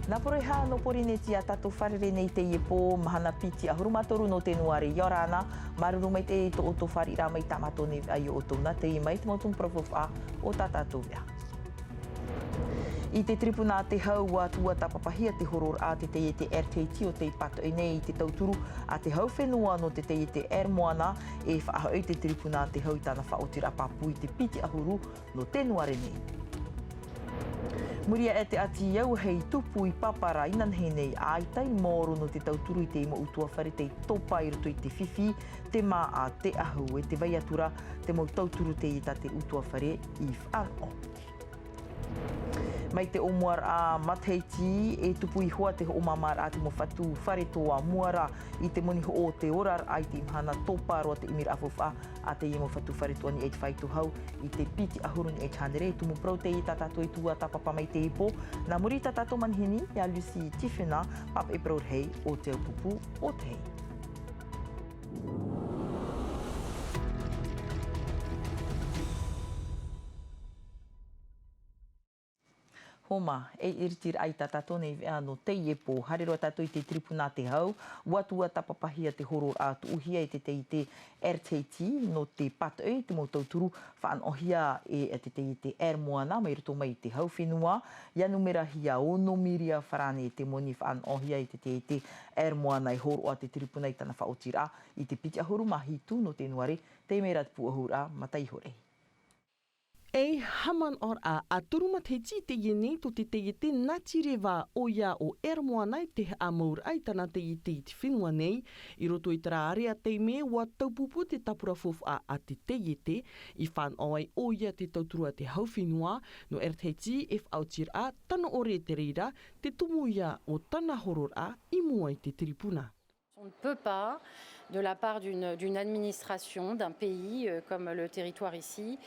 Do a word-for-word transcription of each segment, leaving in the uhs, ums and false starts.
Nā poroʻi hā nō Pōrīnetia tātou fārerei nei teie pō, mahana piti ʻahuru mā toru nō tenuare. ʻIa ora na, māuruuru maitaʻi i tō ʻoutou fāriʻiraʻa mai i tā mātou nei veʻa i ō ʻoutou nā tei mai te mau tumu parau faufaʻa o tā tātou veʻa. I te tiripuna a te hau, ʻua tuatāpapahia te hororaʻa a te taiete Air Tahiti ʻo tei pātoʻi nei i te tauturu a te hau fenua nō te taiete Air Moana, e faʻahoʻi te tiripuna a te hau i tāna faʻaotiraʻa pāpū i te piti ʻahuru nō tenuare nei. Muri aʻe te ʻati au hei tupu i Papara inanahi nei, ʻaita i maoro nō te tauturu i te mau ʻutuāfare tei topa i roto i te fifi, te māʻa, te ʻahu, e te vai atu ra te mau tauturu teie tā te ʻutuāfare i faʻanoʻo. Mai te ʻōmuaraʻa matahiti, e tupu ihoā te hoʻomāmāraʻa a te mau fatu fare toa mua ra i te moni hoʻo o te oraraʻa i te mahana, topa roa te ʻimiraʻa faufaʻa a teie mau fatu fare toa niʻa i te faito hau i te piti ʻahuru niʻa i te hānere. E tumu parau teie tā tātou e tuatāpapa mai teie pō. Nā muri i tā tātou manihini, iā Lucy Tifuna, pāpaʻi parau rahi o te au pupu o te hei. Homa, e iritiraʻa i tā tātou nei veʻa nō teie pō. Haere roa tātou i te tiripuna a te hau, ʻua tuatāpapahia te hororaʻa tuʻuhia e te taiete Air Tahiti nō te pātoʻi i te mau tauturu faʻanoʻohia e te taiete Air Moana mai roto mai i te hau fenua. ʻIa numerahia ono miria farāne te moni faʻanoʻohia e te taiete Air Moana e hōroʻa te tiripuna i tāna faʻaotiraʻa i te piti ʻahuru mā hitu nō tenuare, tei mai ra te pūʻohuraʻa mata iho rahi. E haʻamanaʻoraʻa ʻahuru matahiti teie nei tō te taiete Natireva, ʻoia ʻo Air Moana i te haʻamauraʻa i tāna taiete i te fenua nei. I roto i terā area taime, ʻua taupupū te tāpura faufaʻa a te taiete, i faʻanoʻo ai ʻoia te tauturu a te hau fenua nō Air Tahiti, e faʻaotiraʻa tano ʻore te reira te tumu ia o tāna hororaʻa i mua i te tiripuna. On ne peut pas, de la part d'une, d'une administration, d'un pays, euh, comme le territoire ici,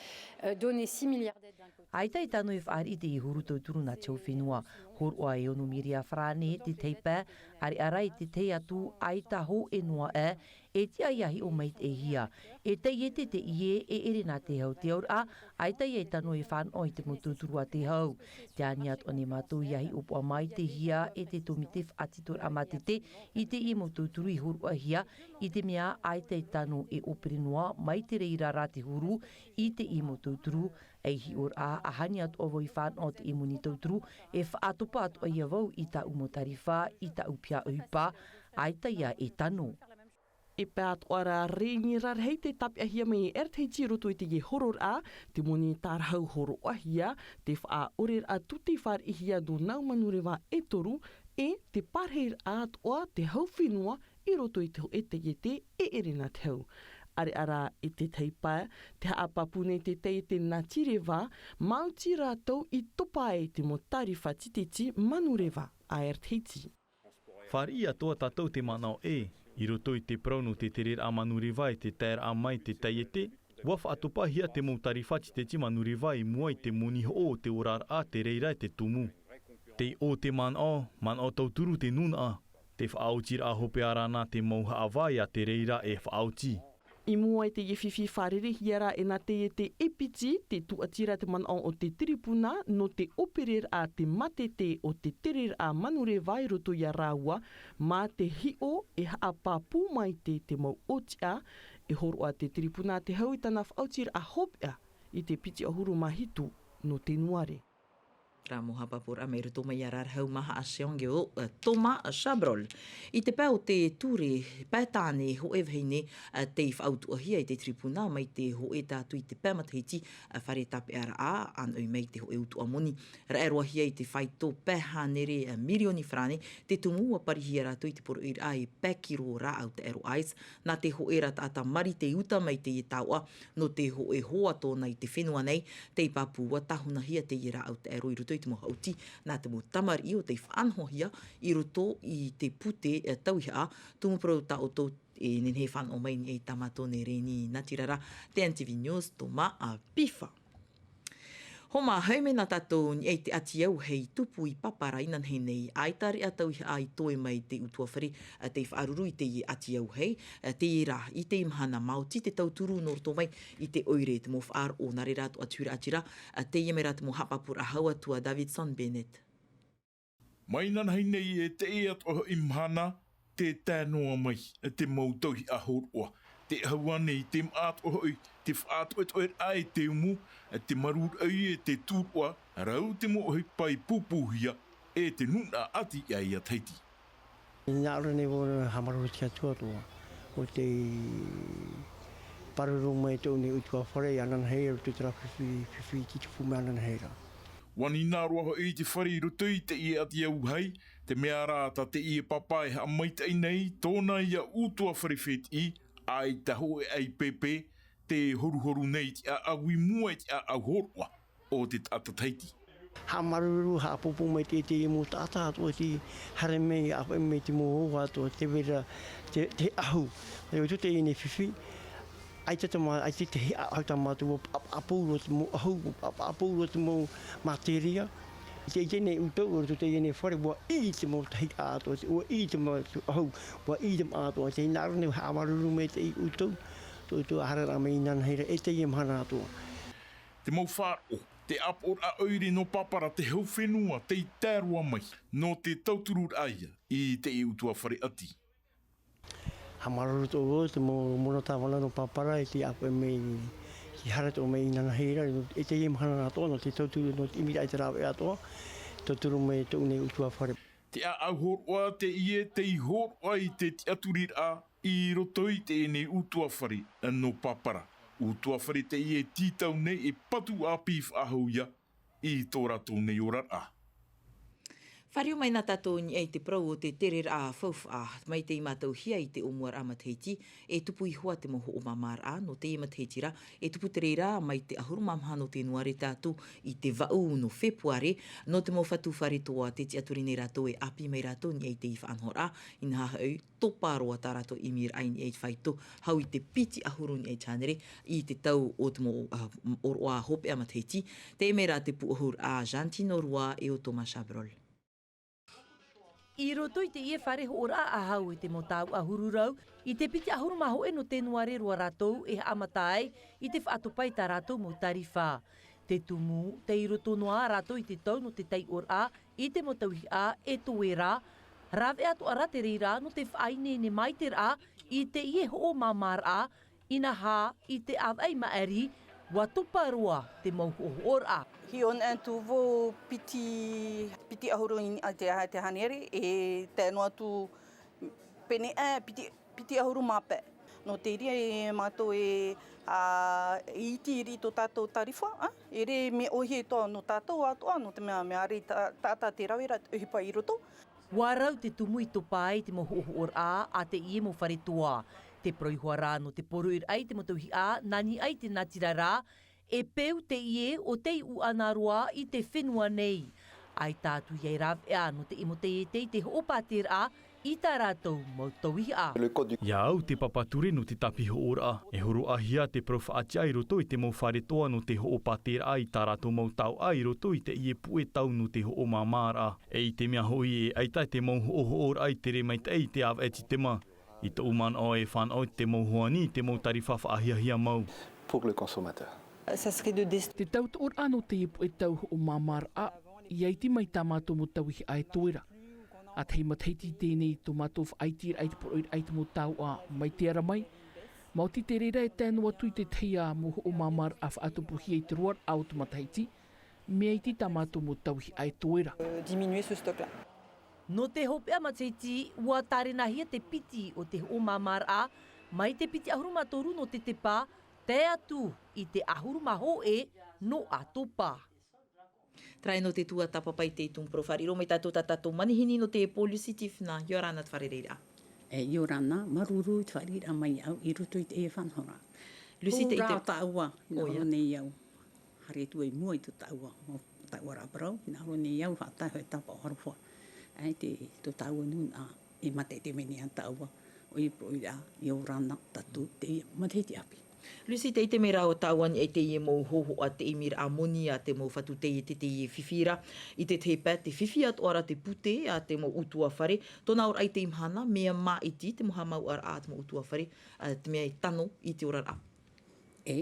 euh, donner six milliards d'aides d'un côté. ʻAita e tano e fāriʻi i te huru tauturu nā te hau fenua, hōroʻa e ono miria farāne te tahi pae, ʻareʻa rā i te tahi atu, ʻaita hōʻē noa ā, e tiʻa ʻia hiʻo maitaʻihia. E taiete teie, e ʻere nā te hau te auraʻa, ʻaita ʻia tano e faʻanoʻo i te mau tauturu a te hau. Tē ani atoʻa nei mātou ʻia hiʻopoʻa maitaʻihia e te tōmite faʻatitoraʻa mātete i teie mau tauturu i hōroʻahia, i te mea ʻaita e tano e ʻōpere noa mai te reira rā te huru i teie mau tauturu. E hiʻoraʻa, ʻa hani atoʻa vau i faʻanoʻo teie moni tauturu, e faʻatopa atoʻa ia vau i tāʻu mau tārifa, i tāʻu piha ʻohipa, ʻaita ïa e tano. E pae atoʻa rā, rēni rarahi te tāpeʻahia mai e Air Tahiti i roto i teie hororaʻa, te moni tārahu hōroʻahia, te faʻaʻoreraʻa tūtē fāriʻihia nō nau manureva e toru, e te pārahiraʻa atoʻa te hau fenua i roto i te hōʻē taiete e ʻere nā te hau. ʻAreʻa rā i te tahi pae, tē haʻapāpū nei te taiete Natireva, māoti rātou i topa ai te mau tārifa tītiti manureva a Air Tahiti. Fāriʻi atoʻa tātou te manaʻo ē, i roto i te parau nō te tereraʻa manureva e te taeraʻa mai te taiete, ʻua faʻatopahia te mau tārifa tītiti manureva i mua i te moni hoʻo o te oraraʻa, te reira e te tumu. Tei ʻō te manaʻo, manaʻo tauturu te nūnaʻa, te faʻaotiraʻa hopeʻa ra nā te mau haʻavā ʻia te reira e faʻaoti. I mua i teie fifi, fārereihia ra e nā taiete e piti te tūʻatiraʻa te manaʻo o te tiripuna nō te ʻōpereraʻa te mātete o te tereraʻa manureva i roto ia rāua, mā te hiʻo e haʻapāpū maitaʻi te mau ʻōtiʻa, e hōroʻa te tiripuna a te hau i tāna faʻaotiraʻa hopeʻa i te piti ʻahuru mā hitu nō tenuare. Rā mau haʻapāpūraʻa mai roto mai iā Rarahu Maha a Seongeo, ʻo Thomas Chabrol. I te pae o te ture pae tāne hōʻē vahine, ā, tei faʻautuʻahia i te tiripuna mai te hōʻē tātou i te pae matahiti, ā, fare tāpeʻaraʻa, ʻānoʻi mai te hōʻē utuʻa moni. Raʻe roa hia i te faito pae hānere, ā, mirioni farāne, te tumu ʻua parihia rātou i te poroʻiraʻa e pae kiro rāʻau taʻero ice, nā te hōʻē ra taʻata marite uta mai teie taoʻa, nō te hōʻē hoa tōna i te fenua nei, tei pāpū ʻua tāhunahia teie rāʻau taʻero i roto i te mau haʻuti, nā te mau tamariʻi ʻo tei faʻanahohia i roto i te pute, ā, tauihaʻa, tumu parau tā ʻoutou e nehenehe e faʻanaho mai nei tā mātou nei rēni Natirara, te N T V News, Thomas Pifa. Homa, haere mai na tātou i niʻa i te ʻati auahi i tupu i Papara inanahi nei, ʻaita ʻareʻa tauihaʻa i toe mai te ʻutuāfare, ā, tei faʻaruru i teie ʻati auahi, ā, teie rā, i teie mahana, maoti te tauturu nō roto mai i te ʻoire, te mau faʻaroʻo, nā reira atoʻa te huiraʻatira, ā, teie mai rā te mau haʻapāpūraʻa hau atu a Davidson Bennett. Mai nanahi nei e teie atoʻa hoʻi mahana, te tae noa mai te mau tauihaʻa hōroʻa. Te ʻahu ānei te maʻa atoʻa hoʻi te faʻatoʻetoʻeraʻa e te umu, te marūraʻa e te tūroʻa, rau te mau ʻohipa i pūpūhia e te nūnaʻa ʻati ʻia Tahiti. Nā ʻō nei vau, haʻamāuruuru i te Atua atoʻa, ʻo tei pāruru mai tōʻu nei ʻutuāfare ʻia nanahi i roto i terā fifi, fifi i te tupu mai ʻia nanahi ra. ʻUa ninaʻi roa hoʻi te fare i roto i teie ʻati auahi, te mea rā tā teie pāpā e haʻamaitaʻi nei tōna ia ʻutuāfare fētiʻi, ʻaita hōʻē ʻai pēpē, tē horuhoru nei i te ʻāʻau i mua i te ʻāʻau hōroʻa o te taʻata Tahiti. Haʻamāuruuru, haʻapōpō mai te, te mau taʻata atoʻa tei haere mai, ʻāfaʻi mai te mau ʻohipa atoʻa, tē vai ra te, te ʻahu. Nā roto i teie nei fifi, ʻaita te mā-, ʻaita te hiʻo tā mātou, ʻua pa-, paʻapaʻa roa te mau ʻahu, ʻua pa-, paʻapaʻa roa te mau materia. Tē ʻite nei ʻoutou, ʻo roto i teie nei fare, ʻua ʻī te mau tahi atoʻa, ʻua ʻī te mau ʻahu, ʻua ʻī te mau atoʻa, tē nā ʻō nei haʻamāuruuru maitaʻi ʻoutou, tō, tō ʻoe haereraʻa mai i nanahi ra, e teie mahana atoʻa. Te mau faʻaroʻo, te ʻāpoʻoraʻa ʻoire nō Papara, te hau fenua tei tae roa mai, nō te tautururaʻa ia i teie ʻutuāfare ʻati. Haʻamāuruuru atoʻa vau, te mau mono tāvana nō Papara, i te ʻāfaʻi mai, i haere atoʻa mai i nanahi ra, e teie mahana atoʻa, nō te tauturu, nō te ʻimiraʻa i te rāveʻa atoʻa, tauturu mai tōʻu nei ʻutuāfare. Te ʻāʻau hōroʻa teie tei hōroʻa i te tiʻaturiraʻa i roto i teie nei ʻutuāfare nō Papara. ʻUtuāfare teie e tītau nei e patu ʻāpī faʻahou ia i tō rātou nei oraraʻa. Fāriu mai nā tātou i niʻa i te parau o te tereraʻa faufaʻa, mai tei mātauhia i te ʻōmuaraʻa matahiti, e tupu iho ā te mau hoʻo māmāraʻa, nō teie matahiti ra, e tupu te reira mai te ʻahuru mā maha nō Tenuare tātou i te vaʻu nō Fepuare, nō te mau fatu fare toa tē tiʻaturi nei rātou e ʻāpī mai rātou i niʻa i teie faʻanahoraʻa, inaha hoʻi, topa roa tā rātou ʻimiraʻa i niʻa i te faito, hau i te piti ʻahuru i niʻa i te hānere, i te tau o te mau, ā, ʻōroʻa hopeʻa matahiti, teie mai rā te pūʻohuraʻa a Jantino Rua e ʻo Thomas Chabrol. I roto i teie fare hoʻoraʻa ʻāhau e te mau tāuʻa huru rau, i te piti ʻahuru mā hōʻē nō Tenuare roa rātou e haʻamata ai i te faʻatopa i tā rātou mau tarifa. Te tumu, tei roto noa rātou i te tau nō te taiʻoraʻa i te mau tauihaʻa e toe ra, rāveʻa atoʻa rā te reira nō te faʻaineineraʻa i teie hoʻo māmāraʻa, inaha i te ʻāvaʻe maʻiri, ʻua topa roa te mau hoʻohoʻoraʻa. Hiʻo atu vau piti, piti ʻahuru i niʻa i te, te hānere, e tae noa atu pēnei, e, piti, piti ʻahuru mā pae. Nō te reira e mātou e, ā, e iti i tō tātou tarifa, ā, e ʻere mea ʻōhie atoʻa nō tātou atoʻa, nō te mea, mea ʻāreʻa tā, taʻata te rave ra te ʻohipa i roto. ʻUa rau te tumu i topa ai te mau hoʻohoʻoraʻa a teie mau fare toa. Te parau iho ā rā nō te poroʻiraʻa i te mau tauihaʻa, nā niʻa i te natirara, e peu teie ʻo tei ʻūʻana roa i te fenua nei. ʻAita atu ia e rāveʻa nō te ʻimo taiete i te hoʻo pātēraʻa i tā rātou mau tauihaʻa. Le code du... ʻIa au te papa ture nō te tāpihoʻoraʻa, e hōroʻahia te parau faʻatiʻa i roto i te mau fare toa nō te hoʻo pātēraʻa i tā rātou mau taoʻa i roto i teie puʻe tau nō te hoʻo māmāraʻa. E i te mea hoʻi e ʻaita te mau hoʻohoʻoraʻa i tere maitaʻi i te ʻāvaʻe titema. I tōʻu manaʻo e fānaʻo i te mau hoani i te mau tarifa faʻahiahia mau. Pour le consommateur. Ça serait de dest- Te tautoʻoraʻa nō teie puʻe tau hoʻo māmāraʻa, ʻia iti mai tā mātou mau tauihaʻa e toe ra. ʻA tahi matahiti teie nei tō mātou faʻaitiraʻa i te poroʻiraʻa i te mau taoʻa mai te ara mai. Maoti te reira e tae noa atu i te tahi ā mau hoʻo māmāraʻa faʻatupuhia i te roaraʻa o te matahiti, mea iti tā mātou mau tauihaʻa e toe ra. Euh, diminuer ce stock-là. Nō te hopeʻa matahiti, ʻua tārenahia te piti o te hoʻo māmāraʻa, mai te piti ʻahuru mā toru nō te tepa, tae atu i te ʻahuru mā hōʻē nō ʻAtopa. Terā nō te tuatāpapa i te tumu parau fāriʻi roa mai tātou tā tātou manihini nō te pō Lucy Tifna, ʻia ora na te fārereiraʻa. E, ʻia ora na, māuruuru i te fāriʻiraʻa mai au i roto i teie faʻanahoraʻa. Lucy, te, te... Ora tāua, ʻia ora nei au. Haere atu i mua i tō tāua, mau tāua ra parau, hinaʻaro nei au, faʻatae hoʻi tāpaʻo aroha. ʻAe, te, tō tāua nūnaʻa, e mate te mene a tāua, ʻoia poroʻi ra, ʻia ora na tātou, teie matahiti ʻāpī. Lucy, tē ʻite mai ra tāua i niʻa i teie mau hohoʻa, te ʻimiraʻa moni a te mau fatu taiete, teie fifi ra, i te tahi pae, tē fifi atoʻa ra te pūtē a te mau ʻutuāfare, tōna auraʻa i teie mahana, mea māʻiti te mau haʻamāuʻaraʻa a te mau ʻutuāfare, ā, te mea e tano i te oraraʻa. E,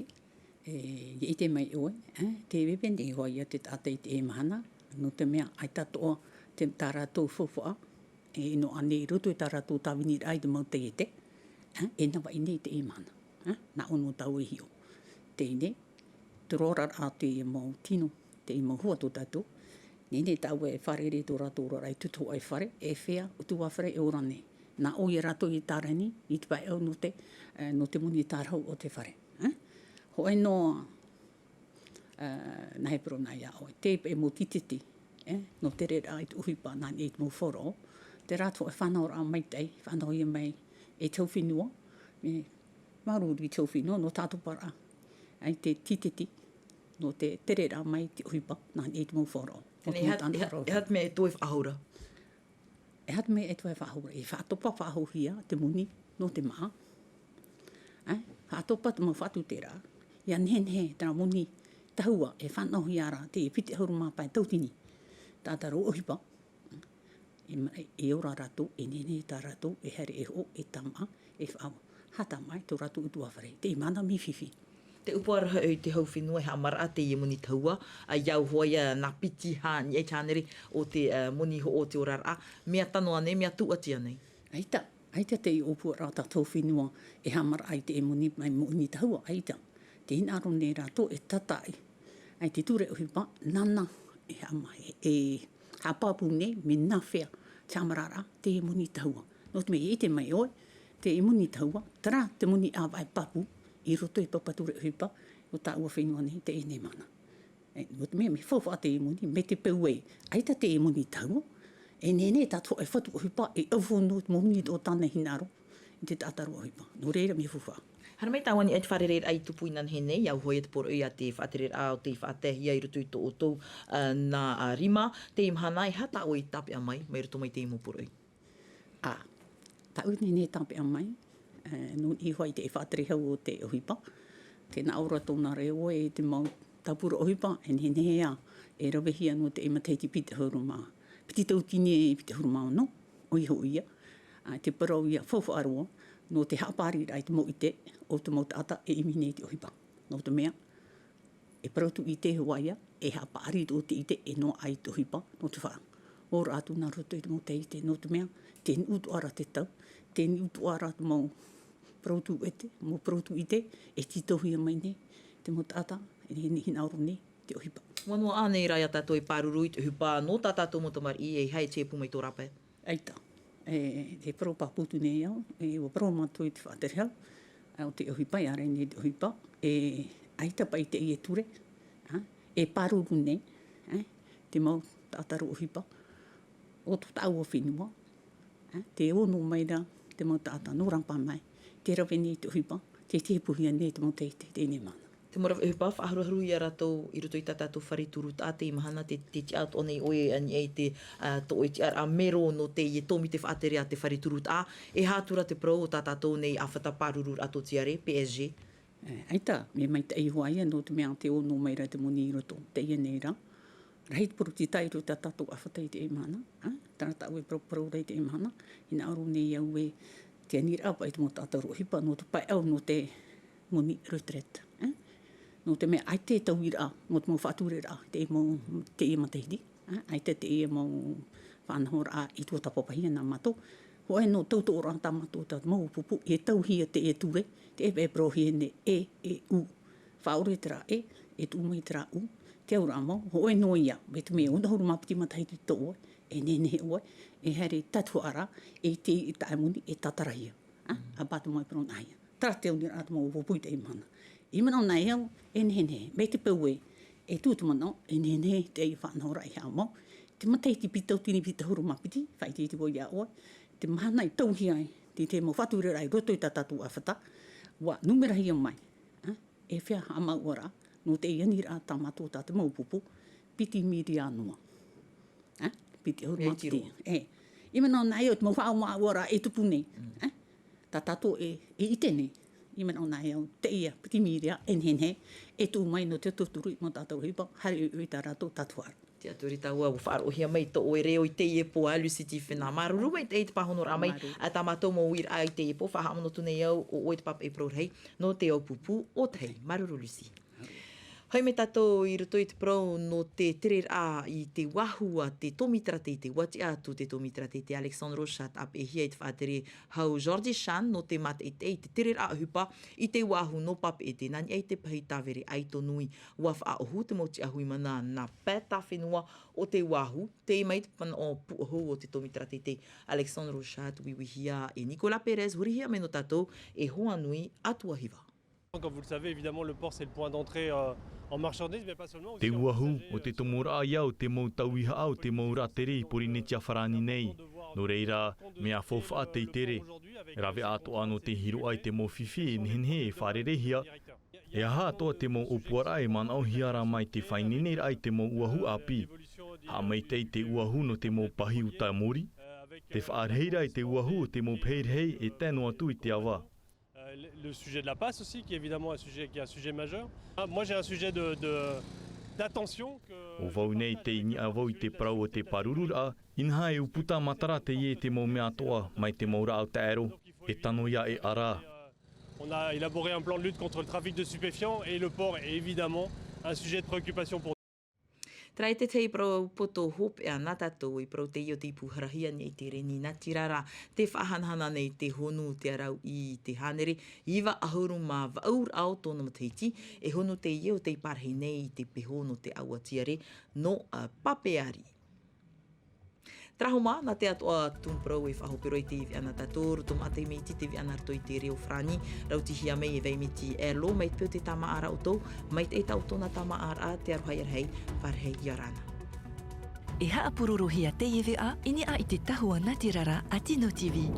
e, ʻia ʻite mai ʻoe, e, tē veve nei hoʻi ia te taʻata i teie mahana, nō te mea ʻaita atoʻa te, tā rātou faufaʻa, e noaʻa nei i roto i tā rātou tāviniraʻa i te mau taiete, ā, e navaʻi nei i teie mahana, ā, nā ʻō nō tāua e hiʻo. Teie nei, te roaraʻa o teie mau tino, teie mau hoa tō tātou, nehenehe tāua e fārerei tō rātou oraraʻa i te tuhaʻa e fare, e fea, ʻo te utuafare e ora nei. Nā ʻō ia rātou i tārani, i te pae ʻau nō te, ā, nō te moni tārahu o te fare. Ā? Hōʻē noa, ā, nā hea e parau nei iā ʻoe, te pae mau tīteti, ē, nō te tereraʻa i te ʻohipa nā niʻa i te mau faʻaroʻo, terā atoʻa e fānaʻoraʻa maitaʻi, fānaʻohia mai e te hau fenua, e, māuruuru i te hau fenua, nō tātoparaʻa, ā, i te tīteti, nō te tereraʻa mai i te ʻohipa nā niʻa i te mau faʻaroʻo. Teie nei, e aha, e aha, e aha te mea e toe faʻahou ra? E aha te mea e toe faʻahou ra? E faʻatopa faʻahouhia te moni nō te māʻa. Ā, faʻatopa te mau faʻatuʻuteraʻa. ʻIa nehenehe terā moni tahua e fānaʻohia ra te piti ʻahuru mā pae tauatini taʻata rō ʻohipa. E ma-, e ora rātou, e nehenehe tā rātou e haere e hoʻo, e tāmā, e faʻa-, haʻatāmā i tō rātou utuafare. Teie mahana mea fifi. Te ʻupu ʻaraʻa i te hau fenua e haʻamaraʻa teie moni tahua, ā, ʻia au hoʻi ia nā piti hā-, niʻa i te hānere o te, ā, moni hoʻo o te oraraʻa, mea tano ānei, mea tūʻati ānei? ʻAita, ʻaita teie ʻupu ʻaraʻa tā te hau fenua e haʻamaraʻa i teie moni mai moni tahua, ʻaita. Tē hinaʻaro nei rātou e tātaʻi, ā, i te ture ʻohipa, nāna e haʻama-, e, e haʻapāpū nei, mea nā hea te haʻamaraʻaraʻa teie moni tahua. Nō te mea, ʻite mai ʻoe, teie moni tahua, terā te moni ʻāvaʻe pāpū i roto i te papa ture ʻohipa o tāua fenua nei i teie nei mahana. E, nō te mea, mea faufaʻa teie moni, mai te peu ē, ʻaita teie moni tahua, e nehenehe tātou e fatu ʻohipa, e ʻauhau noa te moni o tāna hinaʻaro i te taʻata rō ʻohipa. Nō reira, mea faufaʻa. Haere mai tāua niʻa i te fārereiraʻa i tupu inanahi nei, ʻia au hoʻi ia te poroʻi a te faʻatereraʻa o tei faʻataehia i roto i tō ʻoutou, ā, nā, ā, rima, teie mahana, e aha tā ʻoe i tāpeʻa mai, mai roto mai i teie mau poroʻi? Ā, tāʻu e nehenehe e tāpeʻa mai, ā, nō niʻa hoʻi i te faʻaterehau o te ʻohipa. Tē nā ʻō ra tōna reo e te mau tāpura ʻohipa, e nehenehe ā, e ravehia nō te matahiti piti ʻahuru mā, piti tauatini e piti ʻahuru mā ono, ʻoia hoʻi ia. Ā, te parau ia faufaʻa roa, nō te haʻapaʻariraʻa i te mau ʻite o te mau taʻata e ʻimi nei i te ʻohipa. Nō te mea, e parau atu i te hoa ia, e haʻapaʻari tō te ʻite e noaʻa i te ʻohipa, nō te faʻaora atu nā roto i te mau taiete, nō te mea, tē nuʻu atoʻa ra te tau, tē nuʻu atoʻa ra te mau parau tūʻete, mau parau tūʻite, e tītauhia mai nei te mau taʻata, e nehenehe hinaʻaro nei i te ʻohipa. ʻUa noaʻa ānei rā iā tātou e pāruru i te ʻohipa nō tā tātou mau tamariʻi, e aha e tēpū mai tō rāpae? ʻAita. E, e parau pāpū atu nei au, e, ʻua parau mātou i te faʻaterehau, ā, o te ʻohipa, ʻia ʻārai nei te ʻohipa, e, ʻaita paʻi teie ture, ā, e pāruru nei, ā, te mau taʻata rō ʻohipa, o tō tāua fenua, ā, tē ono mai ra te mau taʻata nō rāpae mai, tē rave nei i te ʻohipa, tē tēpūhia nei te mau taiete i teie nei mahana. Te mau rave ʻohipa, faʻaharuharu ia rātou i roto i tā tātou fare turutaʻa teie mahana, tē, tē tiʻa atoʻa nei ʻoe i niʻa i te, ā, tō ʻoe tiʻaraʻa mero nō teie tōmite faʻatere a te fare turutaʻa, e aha atu ra te parau o tā tātou nei ʻāfata pārururaʻa tōtiare, P S G? E, ʻaita, mea maitaʻi hoʻi ia, nō te mea tē ono mai ra te moni i roto, teie nei rā. Rahi te poritita i roto i tā tātou ʻāfata i teie mahana, ā, terā tāʻu e parauparau ra i teie mahana, hinaʻaro nei au ē, te aniraʻa paʻi te mau taʻata rō ʻohipa, nō te pae ʻau, nō te moni retraite, ā. Nō te mea ʻaita e tauiraʻa, nō te mau faʻatureraʻa, teie mau, teie matahiti, ā, ʻaita teie mau faʻanahoraʻa i tuatāpapahia nā mātou. Hōʻē noa tautoʻoraʻa tā mātou, tā te mau ʻōpupu, e tauhia teie ture, te e parauhia nei e, e, u. Faʻaʻore terā e, e tuʻu mai terā u, te auraʻa mau, hōʻē noa ia, mai te mea ono ʻahuru mā piti matahiti tō ʻoe, e nehenehe ʻoe e haere i te taʻata rā, e te, i taʻa moni, e tātarahia. Ā, ʻa pātū mai parau nā hea. Terā te aniraʻa te mau ʻōpupu i teie mahana. I manaʻo nei au, e nehenehe, mai te peu ē, e tuʻu te manaʻo, e nehenehe teie faʻanahoraʻa e haʻamau. Te matahiti piti tauatini piti ʻahuru mā piti, faʻaʻiteʻite vau iā ʻoe, te mahana i tauhia ai, te, te mau faʻatureraʻa i roto i tā tātou ʻāfata, ʻua numerahia mai, ā, e fea haʻamāuʻaraʻa, nō te aniraʻa tā mātou tā te mau ʻōpupu, piti mīria noa. Ā, piti ʻahuru mā piti. E, i manaʻo nei au te mau faʻamāuʻaraʻa e tupu nei. Mm. Ā, tā tātou e, e ʻite nei. I manaʻo nei au, teie piti mīria, e nehenehe, e tuʻu mai nō te tauturu i mau taʻata ʻohipa, haere ʻoiʻoi i tā rātou taʻata. Tiʻaturi tāua, ʻua faʻaroʻohia mai tō ʻoe reo i teie pō, ā, Lucy Tifena. Māuruuru maitaʻi i te pāhonoraʻa mai, māuruuru. Ā, tā mātou mau uiraʻa i teie pō, faʻahaʻamanaʻo atu nei au, ʻo ʻoe te pāpaʻi parau rahi, nō te ʻōpupu o tahi. Māuruuru, Lucy. Mai tātou i roto i te parau nō te tereraʻa i te uahu a te tōmitara teitei, ua tiʻa atu te tōmitara teitei Alexandre Rochat, ʻāpeʻehia i te faʻatere hau Jordi Chan nō te mātaʻitaʻi i te tereraʻa ʻohipa i te uahu nō Papeʻete. Nā niʻa i te pahi tāvere ʻaito nui, ua faʻaʻohu te mau tiʻahuimana nā pae tāfenua o te uahu. Tei mai te manaʻo pūʻohu o te tōmitara teitei Alexandre Rochat, uiuihia e Nicolas Perez, hurihia mai nō tātou e Hoanui Atuahiva. Comme vous le savez, évidemment, le port, c'est le point d'entrée, euh, en marchandises, mais pas seulement, aussi en... Te uahu, o te tomoraʻa ia o te mau tauihaʻa o te mau rātere i Pōrīnetia farāni nei. Nō reira, mea faufaʻa tei tere. Rave atoʻa nō te hiroʻa i te mau fifi e nehenehe e fārereihia. E aha atoʻa te mau ʻōpuaraʻa e manaʻohia ra mai te faʻaineineraʻa i te mau uahu ʻāpī. Haʻamaitaʻi te uahu nō te mau pahi uta mōrī. Te faʻarahiraʻa i te uahu o te mau pahī rahi e tae noa atu i te ava. Euh, le, le sujet de la passe aussi, qui est évidemment un sujet, qui est un sujet majeur. Ah, moi, j'ai un sujet de, de, d'attention que... ʻO vau nei tei niʻa vau i te parau o te pārururaʻa, inaha e ʻūputa matara teie i te mau mea atoʻa, mai te mau rāʻau taʻero, e tano ia e ʻara. On a élaboré un plan de lutte contre le trafic de stupéfiants et le port est évidemment un sujet de préoccupation pour... Terā e te tahi parau poto hopeʻa nā tātou i parau teie o te ipu harahia nei i te reni natirara. Tē faʻahanahana nei te honu te arau i te hānere, iva ʻahuru mā vaʻu raʻa o tōna matahiti, e honu teie o tei pārahi nei i te peho nō te ʻāua tiare nō, ā, Papeari. Terā hoʻi mā, nā te atoʻa tumu parau e faʻahope roa i te veʻa nā tātou, roto maʻa te mea iti te veʻa nā roto i te reo farāni, rautihia mai e Vaimiti Elo, mai te peu te tāmāʻaraʻa ʻoutou, maitaʻi tā ʻoutou nā tāmāʻaraʻa, te aroha ia rahi, pārahi ia rāna. E haʻapurorohia teie veʻa i niʻa i te tahua natirara a Tino TV.